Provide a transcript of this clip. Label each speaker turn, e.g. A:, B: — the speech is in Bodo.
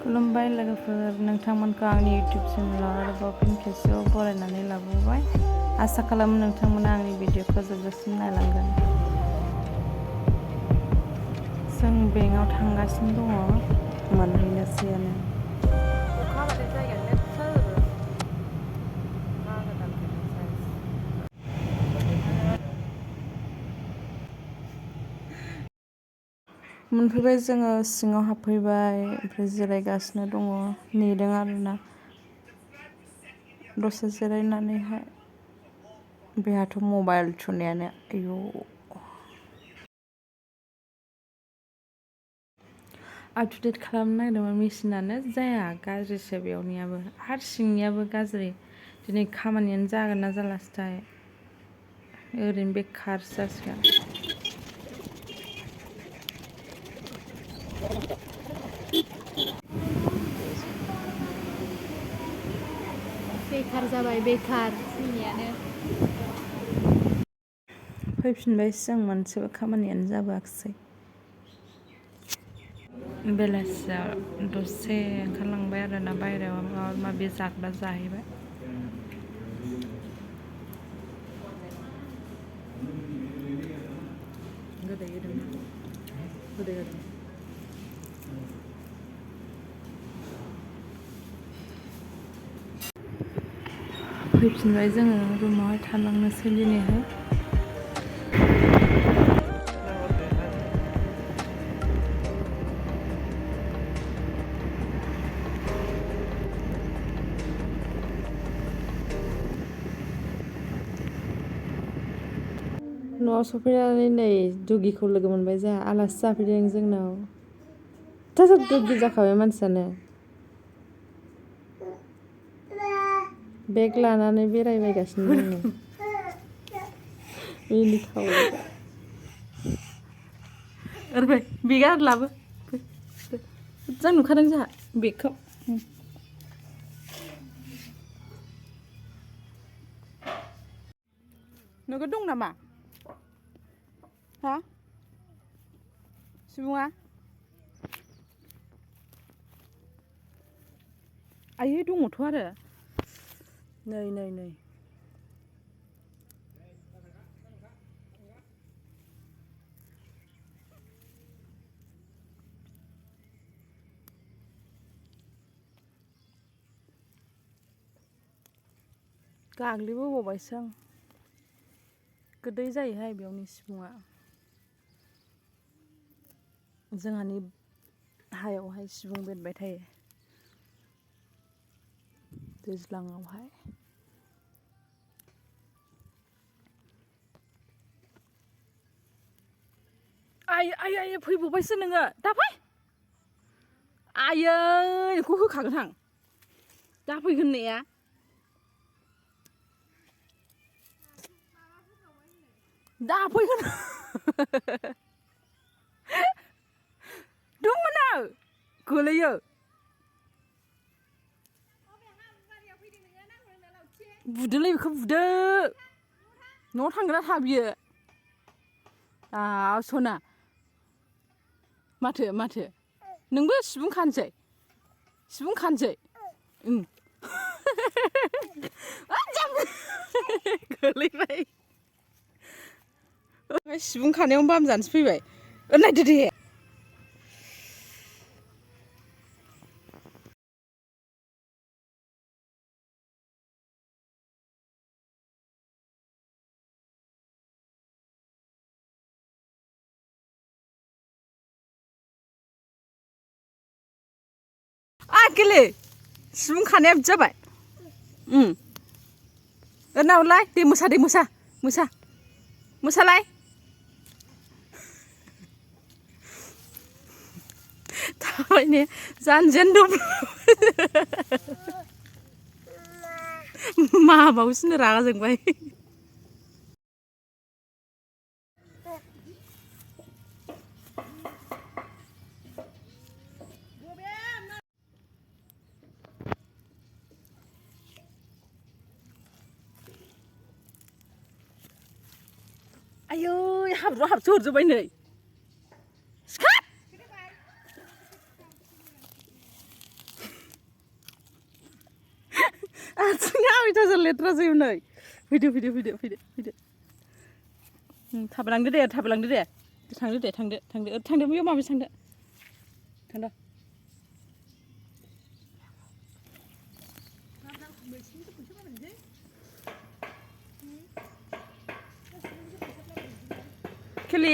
A: खुलुमबाय लोगोफोर, नोंथांमोनखौ आंनि YouTube चेनेलाव आरोबाव फिन खेबसेबाव बरायनानै लाबोबाय। आसा खालामो नोंथांमोना आंनि भिडिअखौ जोबजासिम नायलांगोन। जों बेंकआव थांगासिनो दङ, मोनहैनोसैयानो। अखा हाबाथाय जायगायानो लेथ्रा जाजोबो। मोनफैबाय, जोङो सिङाव हाबफैबाय, ओमफ्राय जिरायगासिनो दङ, नेदों आरोना। दसे जिरायनानैहाय बेहाथ' मबाइल थुनायानो आयौ आप टु डेट खालामनो नागिरदोंमोन, मेसिनानो जाया, गाज्रिसो बेयावनियाबो आरो सिंनियाबो गाज्रि। दिनै खामानियानो जागोन ना जालासैथाय, ओरैनो बेखारसो जासिगोन।
B: बेखार जाबाय, बेखार जोंनियानो।
A: फैफिनबायसो जों, मोनसेबो खामानियानो जाबोआखिसै। बेलासियाव दसे ओंखारलांबाय आरोना, बायहेरायाव माबा माबि जाग्रा जाहैबाय। गोदै होदोंना गोदै होदों। फैफिनबाय जोङो, रुमावहाय थालांनोसै दिनैहाय। न'आव सफैनानै नै दुगिखौ लोगो मोनबाय जोंहा, आलासि जाफैदों जोंनाव। दुगि जाखाबाय मानसियानो। बेग लानानै बेरायबायगासिनो दङ। मिनिथाव। ओरै बेगा आरो लाबो, मोजां नुखादों जोंहा बेगखौ। नोगोद दं नामा? हा? सिबुङा? आयै दङथ' आरो। नै नै नै। गाग्लिबोबावबायसो आं। गोदै जायोहाय बेयावनि सिबुङा। जोंहानि हायावहाय सिबुं बेरबाय थायो दैज्लाङावहाय। आयै फैबावबायसो नोङो, दा फै। आयै नोंखौ होखागोन आं, दा फै होननाया। दा फै होन। दङनो गोलैयो। बुदोलै बेखौ बुदो। न'आव थांगोन ना थाङा बियो? सना माथो माथो, नोंबो सिबुं खानोसै? सिबुं खानोसै? गोलैबाय। सिबुं खानायावनो बाम जानोसो फैबाय। नायदो दे। गेले सिबुं खानाया बिदि जाबाय। ओरनावलाय दे मोसा, दे मोसा मोसा मोसालाय। थाबायनो जानजियानो दं। माबावसिनो रागा जोंबाय। आयै हाब्रुआव हाबसो हरजोब्बाय नै।
C: अयथासार लेथ्रा जायो नै फैदो थाबायलांदो दे थांदो बैयाव माबायदि थांदो खेलि